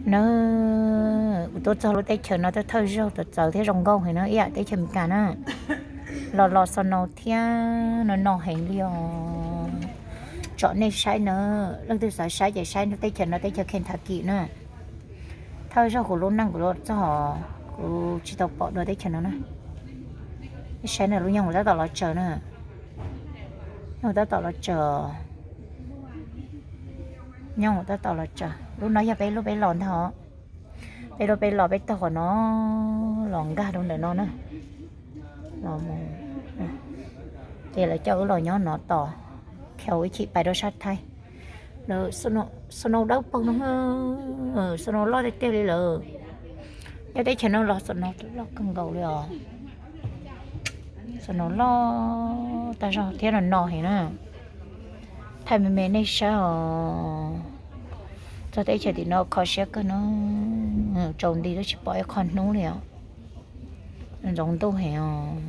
Na, kuv tuaj txog lub teb chaws no thawj thawj zaug txawv txawv thiab zoo nkauj heev na, ib yam teb chaws Amelikas na. Los los snow thiab no no heev li os. Tsom nej saib na, leej twg xav saib ces saib teb chaws no, teb chaws Kentucky na. Thawj zaug kuv lub neej kuv los txog, kuv tsis tau pom dua teb chaws no na. Nej saib na, lub nyoog kuv tab tom los tsaws na. Nyoog kuv tab tom los tsaws. Nyoog kuv tab tom los tsaws. Lub no yog peb lub peb los ntag os. Peb lub peb los peb taug qhov no los nkag rau ntawm no na. Los mus, ces lawv coj wb los nyob no tos, khiav ib chim pais rau sab Thaib. Lawv snow dawb paug no, snow loj tiag tiag li lawm. Nyob teb chaws no los snow loj kawg nkaus li os. Snow loj tag zog thiab no no heev na. Thaij me me nej saib os. Txog teb chaws tim no kho siab kawg no, tsaus nti twb tsis pom ib qho hnub li os. Ntxoov ntuj heev os.